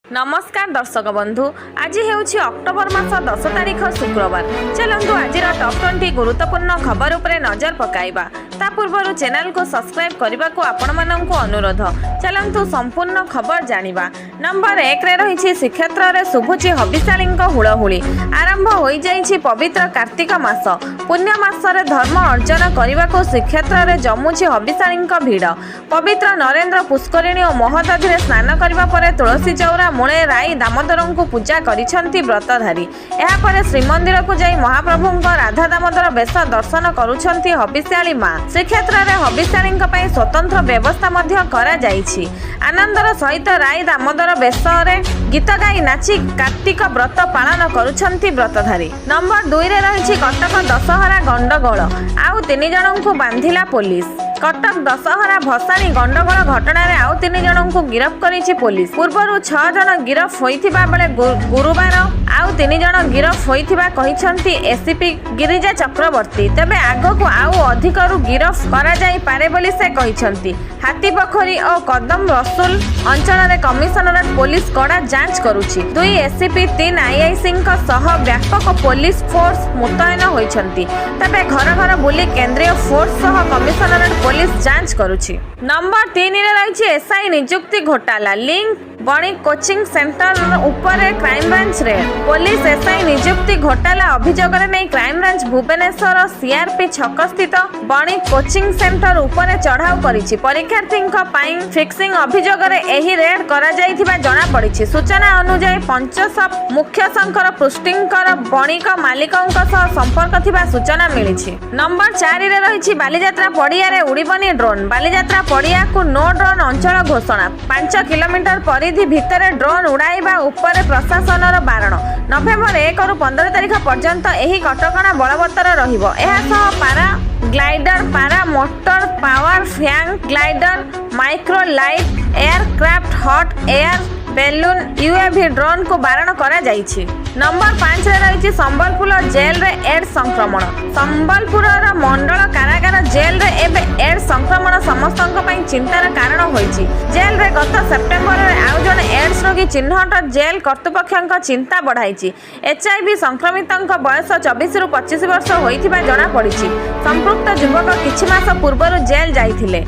ନମସ୍କାର ଦର୍ଶକ ବନ୍ଧୁ, ଆଜି ହେଉଛି ଅକ୍ଟୋବର ମାସ 10 ତାରିଖ, ଶୁକ୍ରବାର। ଚାଲନ୍ତୁ, ଆଜିର ଟପ୍ 20 ଗୁରୁତ୍ୱପୂର୍ଣ୍ଣ ଖବର ଉପରେ ନଜର ପକାଇବା। ତା ପୂର୍ବରୁ ଚ୍ୟାନେଲକୁ ସବସ୍କ୍ରାଇବ୍ କରିବାକୁ ଆପଣମାନଙ୍କୁ ଅନୁରୋଧ। ଚାଲନ୍ତୁ, ସମ୍ପୂର୍ଣ୍ଣ ଖବର ଜାଣିବା। ନମ୍ବର 1ରେ ରହିଛି, ଶ୍ରୀକ୍ଷେତ୍ରରେ ଶୁଭୁଛି ହବିଷ୍ୟାଳିଙ୍କ ହୁଳହୁଳି। ଆରମ୍ଭ ହୋଇଯାଇଛି ପବିତ୍ର କାର୍ତ୍ତିକ ମାସ। ପୁଣ୍ୟ ମାସରେ ଧର୍ମ ଅର୍ଜନ କରିବାକୁ ଶ୍ରୀକ୍ଷେତ୍ରରେ ଜମୁଛି ହବିଷ୍ୟାଳିଙ୍କ ଭିଡ଼। ପବିତ୍ର ନରେନ୍ଦ୍ର ପୁଷ୍କରିଣୀ ଓ ମହୋଦଧିରେ ସ୍ନାନ କରିବା ପରେ ତୁଳସୀ ଚଉରା ମୂଳେ ରାଇ ଦାମୋଦରଙ୍କୁ ପୂଜା କରିଛନ୍ତି ବ୍ରତଧାରୀ। ଏହାପରେ ଶ୍ରୀମନ୍ଦିରକୁ ଯାଇ ମହାପ୍ରଭୁଙ୍କ ରାଧା ଦାମୋଦର ବେଶ ଦର୍ଶନ କରୁଛନ୍ତି ହବିଷ୍ୟାଳି ମା। ଶ୍ରୀକ୍ଷେତ୍ରରେ ହବିଷ୍ୟାଳିଙ୍କ ପାଇଁ ସ୍ୱତନ୍ତ୍ର ବ୍ୟବସ୍ଥା ମଧ୍ୟ କରାଯାଇଛି। ଆନନ୍ଦର ସହିତ ରାଇ ଦାମୋଦର ବେଶରେ ଗୀତ ଗାଇ ନାଚି କାର୍ତ୍ତିକ ବ୍ରତ ପାଳନ କରୁଛନ୍ତି ବ୍ରତଧାରୀ। ନମ୍ବର 2ରେ ରହିଛି, କଟକ ଦଶହରା ଗଣ୍ଡଗୋଳ, ଆଉ ତିନି ଜଣଙ୍କୁ ବାନ୍ଧିଲା ପୋଲିସ। କଟକ ଦଶହରା ଭସାଣି ଗଣ୍ଡଗୋଳ ଘଟଣାରେ ଆଉ ତିନି ଜଣଙ୍କୁ ଗିରଫ କରିଛି ପୋଲିସ। ପୂର୍ବରୁ ଛଅ ଜଣ ଗିରଫ ହୋଇଥିବା ବେଳେ ଗୁରୁବାର ଆଉ ତିନି ଜଣ ଗିରଫ ହୋଇଥିବା କହିଛନ୍ତି ଏସିପି ଗିରିଜା ଚକ୍ରବର୍ତ୍ତୀ। ତେବେ ଆଗକୁ ଆଉ ଅଧିକରୁ ଗିରଫ କରାଯାଇପାରେ ବୋଲି ସେ କହିଛନ୍ତି। ହାତୀପୋଖରୀ ଓ କଦମ ରସୁଲ ଅଞ୍ଚଳରେ କମିଶନରେଟ ପୋଲିସ କଡ଼ା ଯାଞ୍ଚ କରୁଛି। ଦୁଇ ଏସିପି, ତିନି ଆଇଆଇସିଙ୍କ ସହ ବ୍ୟାପକ ପୋଲିସ ଫୋର୍ସ ମୁତୟନ ହୋଇଛନ୍ତି। ତେବେ ଘର ଘର ବୁଲି କେନ୍ଦ୍ରୀୟ ଫୋର୍ସ ସହ କମିଶନରେଟ ପୋଲିସ ଯାଞ୍ଚ କରୁଛି। ନମ୍ବର 3ରେ ରହିଛି, ଏସ୍ଆଇ ନିଯୁକ୍ତି ଘୋଟାଲା ଲିଙ୍କ, ବଣିକ କୋଚିଂ ସେଣ୍ଟର ଉପରେ କ୍ରାଇମବ୍ରାଞ୍ଚ ରେଡ୍। ପୋଲିସ ଏସ୍ଆଇ ନିଯୁକ୍ତି ଘୋଟାଲା ଅଭିଯୋଗରେ ନେଇ କ୍ରାଇମବ୍ରାଞ୍ଚ ଭୁବନେଶ୍ୱର ସିଆରପି ଛକସ୍ଥିତ ବଣିକ କୋଚିଂ ସେଣ୍ଟର ଉପରେ ଚଢ଼ାଉ କରିଛି। ପରୀକ୍ଷାର୍ଥୀଙ୍କ ପାଇଁ ଫିକ୍ସିଂ ଅଭିଯୋଗରେ ଏହି ରେଡ୍ କରାଯାଇଥିବା ଜଣାପଡ଼ିଛି। ସୂଚନା ଅନୁଯାୟୀ, ପଞ୍ଚସପ ମୁଖ୍ୟ ଶଙ୍କର ପୃଷ୍ଟିଙ୍କର ବଣିକ ମାଲିକଙ୍କ ସହ ସମ୍ପର୍କ ଥିବା ସୂଚନା ମିଳିଛି। ନମ୍ବର 4ରେ ରହିଛି, ବାଲିଯାତ୍ରା ପଡ଼ିଆରେ ଉଡ଼ିବନି ଡ୍ରୋନ୍। ବାଲିଯାତ୍ରା ପଡ଼ିଆକୁ ନୋ ଡ୍ରୋନ୍ ଅଞ୍ଚଳ ଘୋଷଣା। 5 କିଲୋମିଟର ପରିଧି ଭିତରେ ଡ୍ରୋନ୍ ଉଡ଼ାଇବା ଉପରେ ପ୍ରଶାସନର ବାରଣ। ନଭେମ୍ବର 1ରୁ 15 ତାରିଖ ପର୍ଯ୍ୟନ୍ତ ଏହି କଟକଣା ବଳବତ୍ତର ରହିବ। ଏହା ସହ para glider, para motor power hang glider, micro light aircraft, hot air balloon, UAV ଡ୍ରୋନ୍କୁ ବାରଣ କରାଯାଇଛି। ନମ୍ବର 5ରେ ରହିଛି, ସମ୍ବଲପୁର ଜେଲ୍ରେ ଏଡ୍ସ ସଂକ୍ରମଣ। ସମ୍ବଲପୁରର ମଣ୍ଡଳ କାରାଗାର ଜେଲ୍ରେ ଏବେ ଏଡ୍ସ ସଂକ୍ରମଣ ସମସ୍ତଙ୍କ ପାଇଁ ଚିନ୍ତାର କାରଣ ହୋଇଛି। ଜେଲ୍ରେ ଗତ ସେପ୍ଟେମ୍ବରରେ ଆଉ ଜଣେ ଏଡ୍ସ ରୋଗୀ ଚିହ୍ନଟ ଜେଲ୍ କର୍ତ୍ତୃପକ୍ଷଙ୍କ ଚିନ୍ତା ବଢ଼ାଇଛି। ଏଚ୍ଆଇଭି ସଂକ୍ରମିତଙ୍କ ବୟସ 24ରୁ 25 ବର୍ଷ ହୋଇଥିବା ଜଣାପଡ଼ିଛି। ସମ୍ପୃକ୍ତ ଯୁବକ କିଛି ମାସ ପୂର୍ବରୁ ଜେଲ୍ ଯାଇଥିଲେ।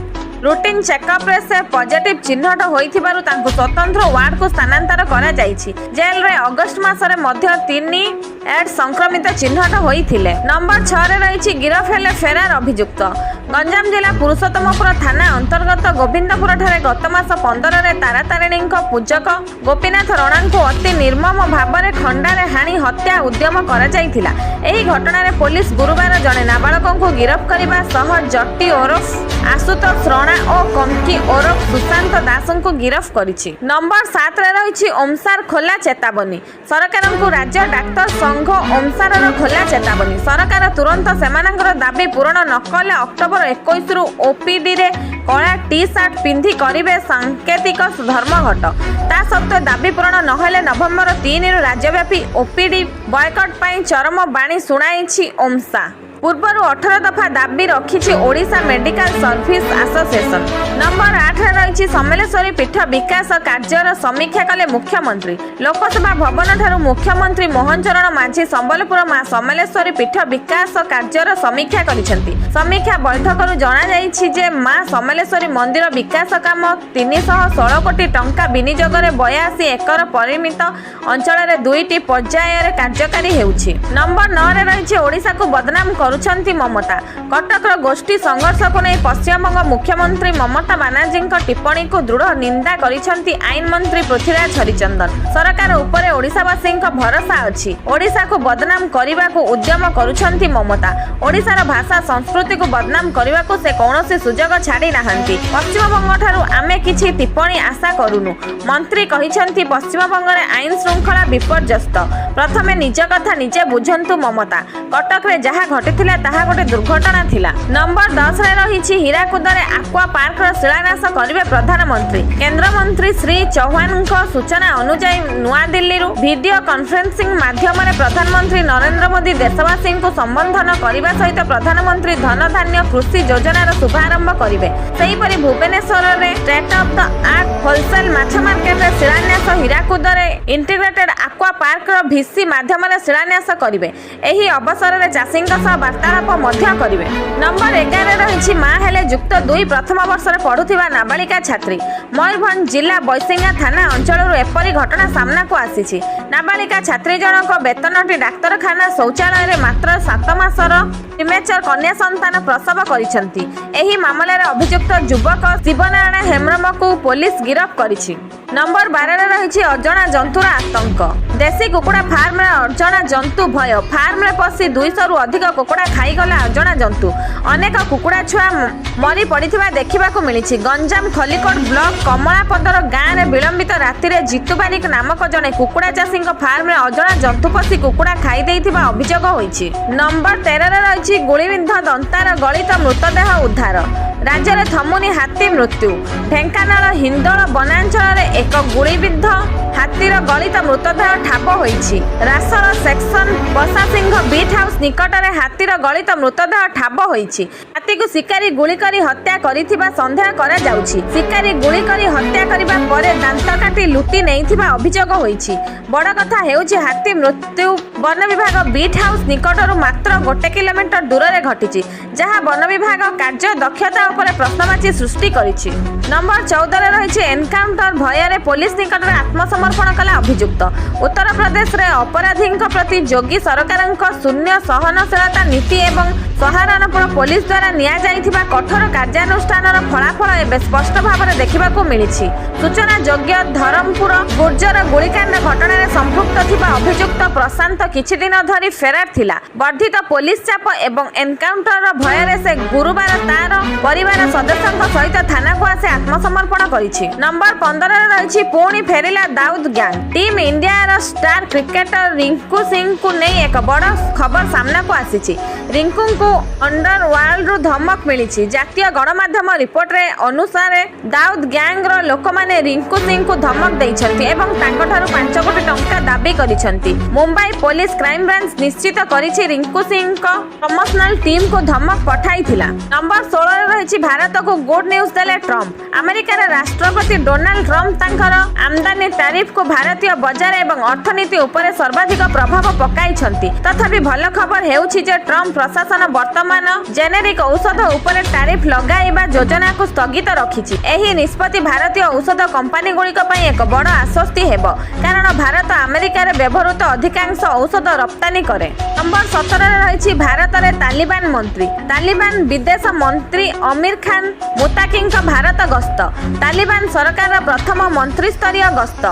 ରୁଟିନ୍ ଚେକଅପ୍ରେ ସେ ପଜିଟିଭ୍ ଚିହ୍ନଟ ହୋଇଥିବାରୁ ତାଙ୍କୁ ସ୍ୱତନ୍ତ୍ର ୱାର୍ଡକୁ ସ୍ଥାନାନ୍ତର କରାଯାଇଛି। ଜେଲ୍ରେ ଅଗଷ୍ଟ ମାସରେ ମଧ୍ୟ ତିନି ଏଡ୍ସ ସଂକ୍ରମିତ ଚିହ୍ନଟ ହୋଇଥିଲେ। ନମ୍ବର 6ରେ ରହିଛି, ଗିରଫ ହେଲେ ଫେରାର ଅଭିଯୁକ୍ତ। ଗଞ୍ଜାମ ଜିଲ୍ଲା ପୁରୁଷୋତ୍ତମପୁର ଥାନା ଅନ୍ତର୍ଗତ ଗୋବିନ୍ଦପୁରଠାରେ ଗତ ମାସ 15ରେ ତାରାତାରିଣୀଙ୍କ ପୂଜକ ଗୋପୀନାଥ ରଣାଙ୍କୁ ଅତି ନିର୍ମମ ଭାବରେ ଖଣ୍ଡାରେ ହାଣି ହତ୍ୟା ଉଦ୍ୟମ କରାଯାଇଥିଲା। ଏହି ଘଟଣାରେ ପୋଲିସ ଗୁରୁବାର ଜଣେ ନାବାଳକଙ୍କୁ ଗିରଫ କରିବା ସହ ଜଟି ଓରଫ ଆଶୁତୋଷ ରଣା ଓ କଙ୍କି ଓରଫ ସୁଶାନ୍ତ ଦାସଙ୍କୁ ଗିରଫ କରିଛି। ନମ୍ବର 7ରେ ରହିଛି, ଓମ୍ସାର ଖୋଲା ଚେତାବନୀ। ସରକାରଙ୍କୁ ରାଜ୍ୟ ଡାକ୍ତର ସଂଘ ଓମ୍ସାରର ଖୋଲା ଚେତାବନୀ। ସରକାର ତୁରନ୍ତ ସେମାନଙ୍କର ଦାବି ପୂରଣ ନ କଲେ ଅକ୍ଟୋବର 21ରୁ ଓପିଡିରେ କଳା ଟି ସାର୍ଟ ପିନ୍ଧି କରିବେ ସାଙ୍କେତିକ ଧର୍ମଘଟ। ତା ସତ୍ତ୍ୱେ ଦାବି ପୂରଣ ନହେଲେ ନଭେମ୍ବର 3ରୁ ରାଜ୍ୟବ୍ୟାପୀ ଓପିଡି ବୟକଟ୍ ପାଇଁ ଚରମ ବାଣୀ ଶୁଣାଇଛି ଓମ୍ସା। ପୂର୍ବରୁ 18 ଦଫା ଦାବି ରଖିଛି Odisha medical service association. Number 8ରେ ରହିଛି, ସମଲେଶ୍ୱରୀ ପୀଠ ବିକାଶ କାର୍ଯ୍ୟର ସମୀକ୍ଷା କଲେ ମୁଖ୍ୟମନ୍ତ୍ରୀ। ଲୋକସେବା ଭବନଠାରୁ ମୁଖ୍ୟମନ୍ତ୍ରୀ ମୋହନ ଚରଣ ମାଝୀ ସମ୍ବଲପୁର ମା ସମଲେଶ୍ୱରୀ ପୀଠ ବିକାଶ କାର୍ଯ୍ୟର ସମୀକ୍ଷା କରିଛନ୍ତି। ସମୀକ୍ଷା ବୈଠକରୁ ଜଣାଯାଇଛି ଯେ ମା ସମଲେଶ୍ୱରୀ ମନ୍ଦିର ବିକାଶ କାମ 316 କୋଟି ଟଙ୍କା ବିନିଯୋଗରେ 82 ଏକର ପରିମିତ ଅଞ୍ଚଳରେ ଦୁଇଟି ପର୍ଯ୍ୟାୟରେ କାର୍ଯ୍ୟକାରୀ ହେଉଛି। ନମ୍ବର 9ରେ ରହିଛି, ଓଡ଼ିଶାକୁ ବଦନାମ କରୁଛନ୍ତି ମମତା। କଟକର ଗୋଷ୍ଠୀ ସଂଘର୍ଷକୁ ନେଇ ପଶ୍ଚିମବଙ୍ଗ ମୁଖ୍ୟମନ୍ତ୍ରୀ ମମତା ବାନାର୍ଜୀଙ୍କ ଟିପ୍ପଣୀକୁ ଦୃଢ଼ ନିନ୍ଦା କରିଛନ୍ତି ଆଇନ ମନ୍ତ୍ରୀ ପୃଥ୍ୱୀରାଜ ହରିଚନ୍ଦନ। ସରକାର ଉପରେ ଓଡ଼ିଶାବାସୀଙ୍କ ଭରସା ଅଛି। ଓଡ଼ିଶାକୁ ବଦନାମ କରିବାକୁ ଉଦ୍ୟମ କରୁଛନ୍ତି ମମତା। ଓଡ଼ିଶାର ଭାଷା ସଂସ୍କୃତିକୁ ବଦନାମ କରିବାକୁ ସେ କୌଣସି ସୁଯୋଗ ଛାଡ଼ି ନାହାନ୍ତି। ପଶ୍ଚିମବଙ୍ଗଠାରୁ ଆମେ କିଛି ଟିପ୍ପଣୀ ଆଶା କରୁନୁ। ମନ୍ତ୍ରୀ କହିଛନ୍ତି, ପଶ୍ଚିମବଙ୍ଗରେ ଆଇନ ଶୃଙ୍ଖଳା ବିପର୍ଯ୍ୟସ୍ତ। ପ୍ରଥମେ ନିଜ କଥା ନିଜେ ବୁଝନ୍ତୁ ମମତା। କଟକରେ ଯାହା ଘଟିଥିଲା, ତାହା ଗୋଟେ ଦୁର୍ଘଟଣା ଥିଲା। ନମ୍ବର 10ରେ ରହିଛି, ହୀରାକୁଦରେ ଆକ୍ୱା ପାର୍କର ଶିଳାନ୍ୟାସ କରିବେ ପ୍ରଧାନମନ୍ତ୍ରୀ। କେନ୍ଦ୍ରମନ୍ତ୍ରୀ ଶ୍ରୀ ଚୌହାନଙ୍କ ସୂଚନା ଅନୁଯାୟୀ, ନୂଆଦିଲ୍ଲୀରୁ ଭିଡିଓ କନଫରେନ୍ସିଂ ମାଧ୍ୟମରେ ପ୍ରଧାନମନ୍ତ୍ରୀ ନରେନ୍ଦ୍ର ମୋଦି ଦେଶବାସୀଙ୍କୁ ସମ୍ବୋଧନ କରିବା ସହିତ ପ୍ରଧାନମନ୍ତ୍ରୀ ଧନଧାନ୍ୟ କୃଷି ଯୋଜନାର ଶୁଭାରମ୍ଭ କରିବେ। ସେହିପରି ଭୁବନେଶ୍ୱରରେ state of the art wholesale ମାଛ ମାର୍କେଟରେ ଶିଳାନ୍ୟାସ, ହୀରାକୁଦରେ ଇଣ୍ଟିଗ୍ରେଟେଡ୍ ଆକ୍ୱା ପାର୍କର ଭିସି ମାଧ୍ୟମରେ ଶିଳାନ୍ୟାସ କରିବେ। ଏହି ଅବସରରେ ଚାଷୀଙ୍କ ସହ ବାର୍ତ୍ତାଳାପ ମଧ୍ୟ କରିବେ। ନମ୍ବର 11ରେ ରହିଛି, ମା ହେଲେ ଯୁକ୍ତ 2 ପ୍ରଥମ ବର୍ଷରେ ପଢୁଥିବା ନାବାଳିକା ଛାତ୍ରୀ। ମୟୂରଭଞ୍ଜ ଜିଲ୍ଲା ବୈଶିଙ୍ଗା ଥାନା ଅଞ୍ଚଳରୁ ଏପରି ଘଟଣା ସାମ୍ନାକୁ ଆସିଛି। ନାବାଳିକା ଛାତ୍ରୀ ଜଣକ ବେତନଟୀ ଡାକ୍ତରଖାନା ଶୌଚାଳୟରେ ମାତ୍ର 7 ମାସର ପ୍ରିମେଚର କନ୍ୟା ସନ୍ତାନ ପ୍ରସବ କରିଛନ୍ତି। ଏହି ମାମଲାରେ ଅଭିଯୁକ୍ତ ଯୁବକ ଶିବନାରାୟଣ ହେମ୍ବ୍ରମକୁ ପୋଲିସ ଗିରଫ କରିଛି। ନମ୍ବର 12ରେ ରହିଛି, ଅଜଣା ଜନ୍ତୁର ଆତଙ୍କ। ଦେଶୀ କୁକୁଡ଼ା ଫାର୍ମରେ ଅଜଣା ଜନ୍ତୁ ଭୟ। ଫାର୍ମରେ ପଶି 200ରୁ ଅଧିକ କୁକୁଡ଼ା ଖାଇଗଲା ଅଜଣା ଜନ୍ତୁ। ଅନେକ କୁକୁଡ଼ା ଛୁଆ ମରି ପଡ଼ିଥିବା ଦେଖିବାକୁ ମିଳିଛି। ଗଞ୍ଜାମ ଖଲିକୋଟ ବ୍ଲକ କମଳାପଦର ଗାଁରେ ବିଳମ୍ବିତ ରାତିରେ ଜିତୁ ବାରିକ ନାମକ ଜଣେ କୁକୁଡ଼ା ଚାଷୀଙ୍କ ଫାର୍ମରେ ଅଜଣା ଜନ୍ତୁ ପଶି କୁକୁଡ଼ା ଖାଇ ଦେଇଥିବା ଅଭିଯୋଗ ହୋଇଛି। ନମ୍ବର 13ରେ ରହିଛି, ଗୁଳିବିଦ୍ଧ ଦନ୍ତାର ଗଳିତ ମୃତଦେହ ଉଦ୍ଧାର। ରାଜ୍ୟରେ ଥମୁନି ହାତୀ ମୃତ୍ୟୁ। ଢେଙ୍କାନାଳ ହିନ୍ଦୋଳ ବନାଞ୍ଚଳରେ ଏକ ଗୁଳିବିଦ୍ଧ ହାତୀର ଗଳିତ ମୃତଦେହ ଠାବ ହୋଇଛି। ରାସୋଳ ସେକ୍ସନ ବସାସିଂହ ବିଟ୍ ହାଉସ୍ ନିକଟରେ ହାତୀର ଗଳିତ ମୃତଦେହ ଠାବ ହୋଇଛି। ହାତୀକୁ ଶିକାରୀ ଗୁଳି କରି ହତ୍ୟା କରିଥିବା ସନ୍ଦେହ କରାଯାଉଛି। ଶିକାରୀ ଗୁଳି କରି ହତ୍ୟା କରିବା ପରେ ଦାନ୍ତ କାଟି ଲୁଟି ନେଇଥିବା ଅଭିଯୋଗ ହୋଇଛି। ବଡ଼ କଥା ହେଉଛି, ହାତୀ ମୃତ୍ୟୁ ବନ ବିଭାଗ ବିଟ୍ ହାଉସ୍ ନିକଟରୁ ମାତ୍ର 1 କିଲୋମିଟର ଦୂରରେ ଘଟିଛି, ଯାହା ବନ ବିଭାଗ କାର୍ଯ୍ୟ ଦକ୍ଷତା ଉପରେ ପ୍ରଶ୍ନବାଚୀ ସୃଷ୍ଟି କରିଛି। ନମ୍ବର 14ରେ ରହିଛି, ଏନକାଉଣ୍ଟର ଭୟରେ ପୋଲିସ ନିକଟରେ ଆତ୍ମସମର୍ପଣ କଲା ଅଭିଯୁକ୍ତ। ଉତ୍ତରପ୍ରଦେଶରେ ଅପରାଧୀଙ୍କ ପ୍ରତି ଯୋଗୀ ସରକାରଙ୍କ ଶୂନ୍ୟ ସହନଶୀଳତା ନୀତି ଏବଂ ସହାରନପୁର ପୋଲିସ ଦ୍ୱାରା ନିଆଯାଇଥିବା କଠୋର କାର୍ଯ୍ୟାନୁଷ୍ଠାନର ଫଳାଫଳ ଏବେ ସ୍ପଷ୍ଟ ଭାବରେ ଦେଖିବାକୁ ମିଳିଛି। ସୂଚନାଯୋଗ୍ୟ, ଧରମପୁର ଗୁର୍ଜର ଗୁଳିକାଣ୍ଡ ଘଟଣାରେ ସମ୍ପୃକ୍ତ ଥିବା ଅଭିଯୁକ୍ତ ପ୍ରଶାନ୍ତ କିଛି ଦିନ ଧରି ଫେରାର ଥିଲା। ବର୍ଦ୍ଧିତ ପୋଲିସ ଚାପ ଏବଂ ଏନକାଉଣ୍ଟରର ଭୟରେ ସେ ଗୁରୁବାର ତାର ପରିବାର ସଦସ୍ୟଙ୍କ ସହିତ ଥାନାକୁ ଆସି ଆତ୍ମସମର୍ପଣ କରିଛି। ନମ୍ବର 15ରେ ରହିଛି, ପୁଣି ଫେରିଲା ଦାଉଦ ଗ୍ୟାଙ୍ଗ। ଟିମ୍ ଇଣ୍ଡିଆର ଷ୍ଟାର କ୍ରିକେଟର ରିଙ୍କୁ ସିଂଙ୍କୁ ନେଇ ଏକ ବଡ଼ ଖବର ସାମ୍ନାକୁ ଆସିଛି। ରିଙ୍କୁଙ୍କୁ ଅଣ୍ଡର ୱାର୍ଲଡରୁ ଧମକ ମିଳିଛି। ଜାତୀୟ ଗଣମାଧ୍ୟମ ରିପୋର୍ଟରେ ଅନୁସାରେ, ଦାଉଦ ଗ୍ୟାଙ୍ଗର ଲୋକମାନେ ରିଙ୍କୁ ସିଂଙ୍କୁ ଧମକ ଦେଇଛନ୍ତି ଏବଂ ତାଙ୍କଠାରୁ 5 କୋଟି ଟଙ୍କା ଦାବି କରିଛନ୍ତି। ମୁମ୍ବାଇ ପୋଲିସ କ୍ରାଇମବ୍ରାଞ୍ଚ ନିଶ୍ଚିତ କରିଛି, ରିଙ୍କୁ ସିଂଙ୍କ ପ୍ରମୋସନାଲ ଟିମ୍କୁ ଧମକ ପଠାଇଥିଲା। ନମ୍ବର 16ରେ ରହିଛି, ଭାରତକୁ ଗୁଡ୍ ନ୍ୟୁଜ୍ ଦେଲେ ଟ୍ରମ୍ପ। ଆମେରିକାର ରାଷ୍ଟ୍ରପତି ଡୋନାଲ୍ଡ ଟ୍ରମ୍ପ ତାଙ୍କର ଆମଦାନୀ ଟାରିଫକୁ ଭାରତୀୟ ବଜାର ଏବଂ ଅର୍ଥନୀତି ଉପରେ ସର୍ବାଧିକ ପ୍ରଭାବ ପକାଇଛନ୍ତି। ତଥାପି ଭଲ ଖବର ହେଉଛି ଯେ ଟ୍ରମ୍ପ ପ୍ରଶାସନ ବର୍ତ୍ତମାନ ଜେନେରିକ ଔଷଧ ଉପରେ ଟାରିଫ ଲଗାଇବା ଯୋଜନାକୁ ସ୍ଥଗିତ ରଖିଛି। ଏହି ନିଷ୍ପତ୍ତି ଭାରତୀୟ ଔଷଧ କମ୍ପାନୀଗୁଡ଼ିକ ପାଇଁ ଏକ ବଡ଼ ଆଶ୍ୱସ୍ତି ହେବ, କାରଣ ଭାରତ ଆମେରିକାରେ ବ୍ୟବହୃତ ଅଧିକାଂଶ ଔଷଧ ରପ୍ତାନି କରେ। ନମ୍ବର 17ରେ ରହିଛି, ଭାରତରେ ତାଲିବାନ ମନ୍ତ୍ରୀ। ତାଲିବାନ ବିଦେଶ ମନ୍ତ୍ରୀ ଅମୀର ଖାନ ମୁତାକିଙ୍କ ଭାରତ ଗସ୍ତ ତାଲିବାନ ସରକାରର ପ୍ରଥମ ମନ୍ତ୍ରିସ୍ତରୀୟ ଗସ୍ତ।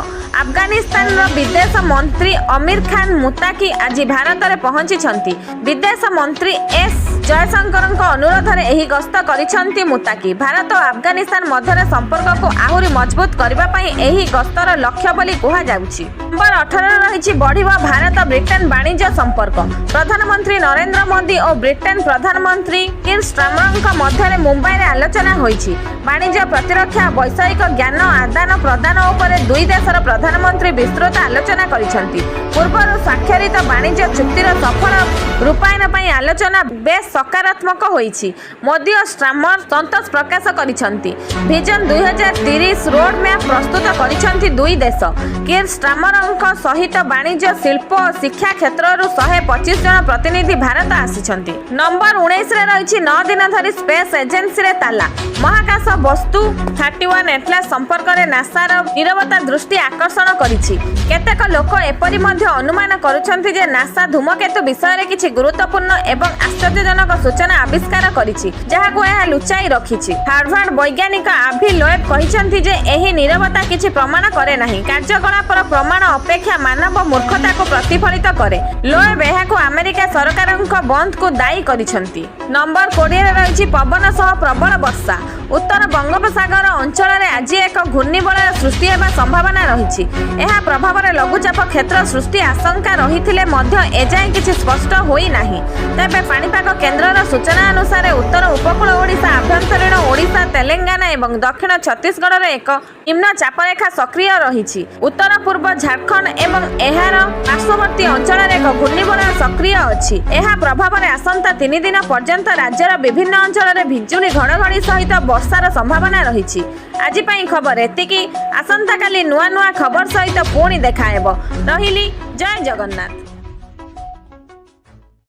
ଆଫଗାନିସ୍ତାନର ବିଦେଶ ମନ୍ତ୍ରୀ ଅମୀର ଖାନ ମୁତାକି ଆଜି ଭାରତରେ ପହଞ୍ଚିଛନ୍ତି। ବିଦେଶ ମନ୍ତ୍ରୀ ଏସ୍ ଜୟଶଙ୍କରଙ୍କ ଅନୁରୋଧରେ ଏହି ଗସ୍ତ କରିଛନ୍ତି ମୁତାକି। ଭାରତ ଓ ଆଫଗାନିସ୍ତାନ ମଧ୍ୟରେ ସମ୍ପର୍କକୁ ଆହୁରି ମଜବୁତ କରିବା ପାଇଁ ଏହି ଗସ୍ତର ଲକ୍ଷ୍ୟ ବୋଲି କୁହାଯାଉଛି। ନମ୍ବର 18ରେ ରହିଛି, ବଢ଼ିବ ଭାରତ ବ୍ରିଟେନ ବାଣିଜ୍ୟ ସମ୍ପର୍କ। ପ୍ରଧାନମନ୍ତ୍ରୀ ନରେନ୍ଦ୍ର ମୋଦି ଓ ବ୍ରିଟେନ ପ୍ରଧାନମନ୍ତ୍ରୀ କିର୍ ଷ୍ଟାର୍ମରଙ୍କ ମଧ୍ୟରେ ମୁମ୍ବାଇରେ ଆଲୋଚନା ହୋଇଛି। ବାଣିଜ୍ୟ, ପ୍ରତିରକ୍ଷା ଓ ବୈଷୟିକ ଜ୍ଞାନ ଆଦାନ ପ୍ରଦାନ ଉପରେ ଦୁଇ ଦେଶର ପ୍ରଧାନମନ୍ତ୍ରୀ ବିସ୍ତୃତ ଆଲୋଚନା କରିଛନ୍ତି। ପୂର୍ବରୁ ସ୍ୱାକ୍ଷରିତ ବାଣିଜ୍ୟ ଚୁକ୍ତିର ସଫଳ ରୂପାୟନ ପାଇଁ ଆଲୋଚନା ବେଶ୍ ସକାରାତ୍ମକ ହୋଇଛି। ମୋଦି ଓ ଷ୍ଟାର୍ମର ସନ୍ତୋଷ ପ୍ରକାଶ କରିଛନ୍ତି। ଭିଜନ 2030 ରୋଡ ମ୍ୟାପ୍ ପ୍ରସ୍ତୁତ କରିଛନ୍ତି ଦୁଇ ଦେଶ। କିର୍ ଷ୍ଟାର୍ମରଙ୍କ ସହିତ ବାଣିଜ୍ୟ, ଶିଳ୍ପ ଓ ଶିକ୍ଷା କ୍ଷେତ୍ରରୁ 125 ଜଣ ପ୍ରତିନିଧି ଭାରତ ଆସିଛନ୍ତି। ନମ୍ବର 19ରେ ରହିଛି, 9 ଦିନ ଧରି ସ୍ପେସ୍ ଏଜେନ୍ସିରେ ତାଲା। ମହାକାଶ ବସ୍ତୁ 31 ଆଟଲାସ ସମ୍ପର୍କରେ ନାସାର ନିରବତା ଦୃଷ୍ଟି ଆକର୍ଷଣ କରିଛି। କେତେକ ଲୋକ ଏପରି ମଧ୍ୟ ଅନୁମାନ କରୁଛନ୍ତି ଯେ ନାସା ଧୂମକେତୁ ବିଷୟରେ କିଛି ଗୁରୁତ୍ୱପୂର୍ଣ୍ଣ ଏବଂ ଆଶ୍ଚର୍ଯ୍ୟଜନକ ସୂଚନା ଆବିଷ୍କାର କରିଛି, ଯାହାକୁ ଏହା ଲୁଚାଇ ରଖିଛି। ହାର୍ଭାର୍ଡ ବୈଜ୍ଞାନିକ ଆଭି ଲୋଏବ କହିଛନ୍ତି ଯେ ଏହି ନିରବତା କିଛି ପ୍ରମାଣ କରେ ନାହିଁ, କାର୍ଯ୍ୟକଳାପର ପ୍ରମାଣ ଅପେକ୍ଷା ମାନବ ମୂର୍ଖତାକୁ ପ୍ରତିଫଳିତ କରେ। ଲୋଏବ ଏହାକୁ ଆମେରିକା ସରକାରଙ୍କ ବନ୍ଦକୁ ଦାୟୀ କରିଛନ୍ତି। ନମ୍ବର 20ରେ ରହିଛି, ପବନ ସହ ପ୍ରବଳ ବର୍ଷା। ଉତ୍ତର ବଙ୍ଗୋପସାଗର ଅଞ୍ଚଳରେ ଆଜି ଏକ ଘୂର୍ଣ୍ଣିବଳୟ ସୃଷ୍ଟି ହେବା ସମ୍ଭାବନା ରହିଛି। ଏହା ପ୍ରଭାବରେ ଲଘୁଚାପ କ୍ଷେତ୍ର ସୃଷ୍ଟି ଆଶଙ୍କା ରହିଥିଲେ ମଧ୍ୟ ଏଯାଏଁ କିଛି ସ୍ପଷ୍ଟ ହୋଇନାହିଁ। ତେବେ ପାଣିପାଗ କେନ୍ଦ୍ରର ସୂଚନା ଅନୁସାରେ ଉତ୍ତର ଉପକୂଳ ଓଡ଼ିଶା, ଆଭ୍ୟନ୍ତରୀଣ ଓଡ଼ିଶା, ତେଲେଙ୍ଗାନା ଏବଂ ଦକ୍ଷିଣ ଛତିଶଗଡ଼ରେ ଏକ ନିମ୍ନ ଚାପରେଖା ସକ୍ରିୟ ରହିଛି। ଉତ୍ତର ପୂର୍ବ ଝାଡ଼ଖଣ୍ଡ ଏବଂ ଏହାର ପାର୍ଶ୍ୱବର୍ତ୍ତୀ ଅଞ୍ଚଳରେ ଏକ ଘୂର୍ଣ୍ଣିବଳୟ ସକ୍ରିୟ ଅଛି। ଏହା ପ୍ରଭାବରେ ଆସନ୍ତା 3 ଦିନ ପର୍ଯ୍ୟନ୍ତ ରାଜ୍ୟର ବିଭିନ୍ନ ଅଞ୍ଚଳରେ ବିଜୁଳି ଘଡ଼ଘଡ଼ି ସହିତ ବର୍ଷାର ସମ୍ଭାବନା ରହିଛି। ଆଜି ପାଇଁ ଖବର ଏତିକି। ଆସନ୍ତାକାଲି ନୂଆ ନୂଆ ଖବର ସହିତ ପୁଣି ଦେଖାହେବ। ରହିଲି, ଜୟ ଜଗନ୍ନାଥ।